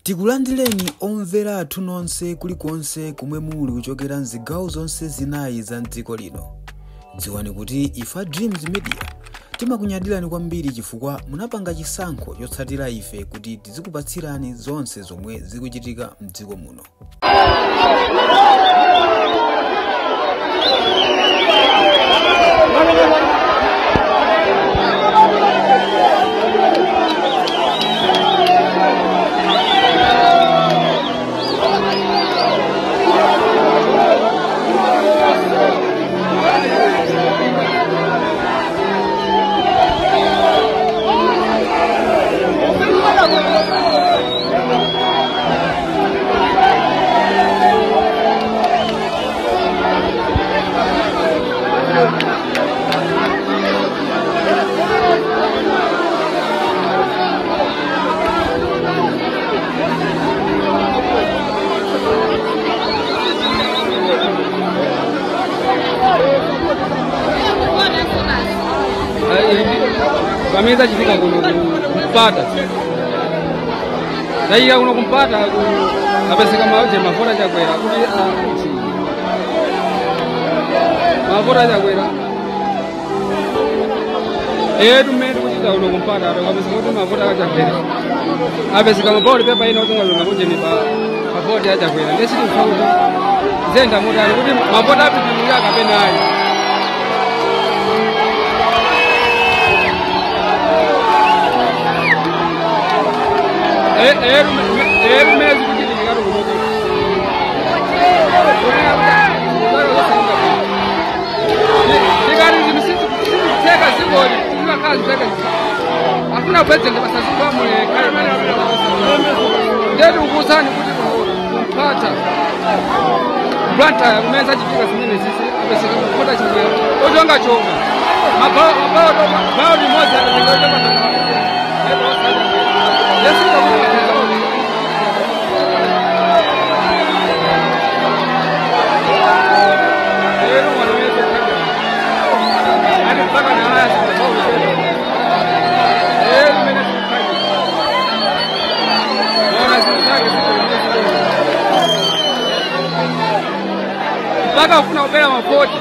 Tikulandireni omvera athu nonse kulikonse kumwe muli kuchokera mzigawo zonse zinayi za mdziko lino. Dziwani kuti ifa Dreams Media timakunyadirani kwambiri chifukwa munapanga chisankho chotsatira ife kuti tizikupatsirani zonse zomwe zikuchitika mdziko muno. Pameza chitika kuno kumpata taiya kuno kumpata apeseka maoje mafora chakwera kuti mafora chakwera etu mmene tikuchita kuno kumpata apeseka kuti mafora chakwera apeseka mabodi pepa ina utonga kujeni pa mafoti achakwera ndesiti mfuti zenda mutali kuti mafota apitilira kapena ayi. Afuna president basazibamwe ndetu kusani kuti kumpata Blanta kumeza chitika zimene sisi apeseka kupota chimwe ojonga chonga mabao mabao ni moja ndio. Mpaka ufuna kupera mafoti.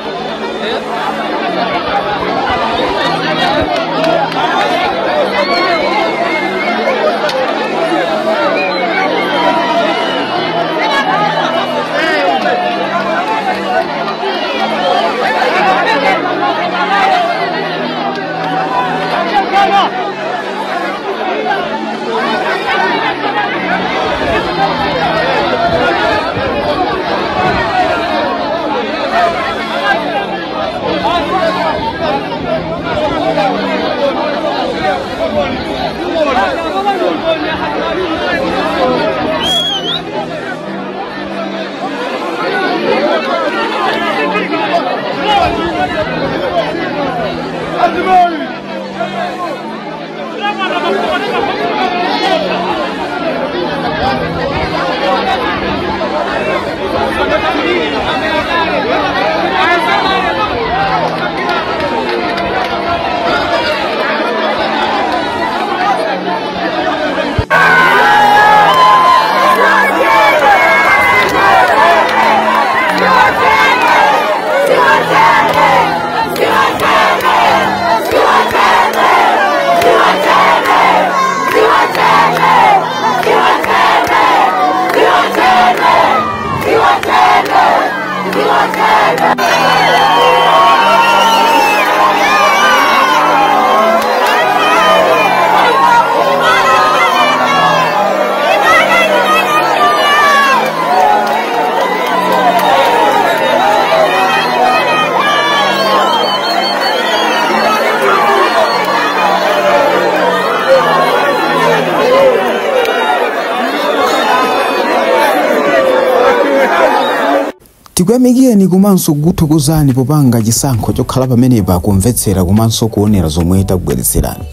Tikuyamikeni komanso kukuthokozani popanga chisankho chokhala pamenepa kumvetsera komanso kuonera zomwe takubweretserani.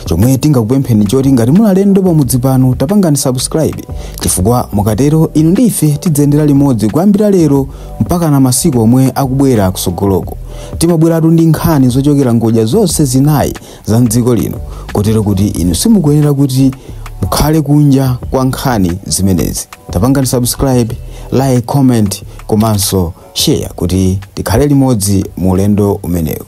Chomwe tingakupempheni choti ngati muli alendo pamudzi pano tapangani subscribe chifukwa mukatero inu ndi ife tidzayendera limodzi kuyambira lero mpaka na masiku omwe akubwera kusogoloko. Timabweratu ndi nkhani zochokera ngodya zonse zinayi za mdziko lino kotero kuti inu simukuyenera kuti Mukhale kunja kwa nkhani zimenezi. Tapangani subscribe, like, comment komanso share kuti tikhale limodzi mu ulendo umenewu.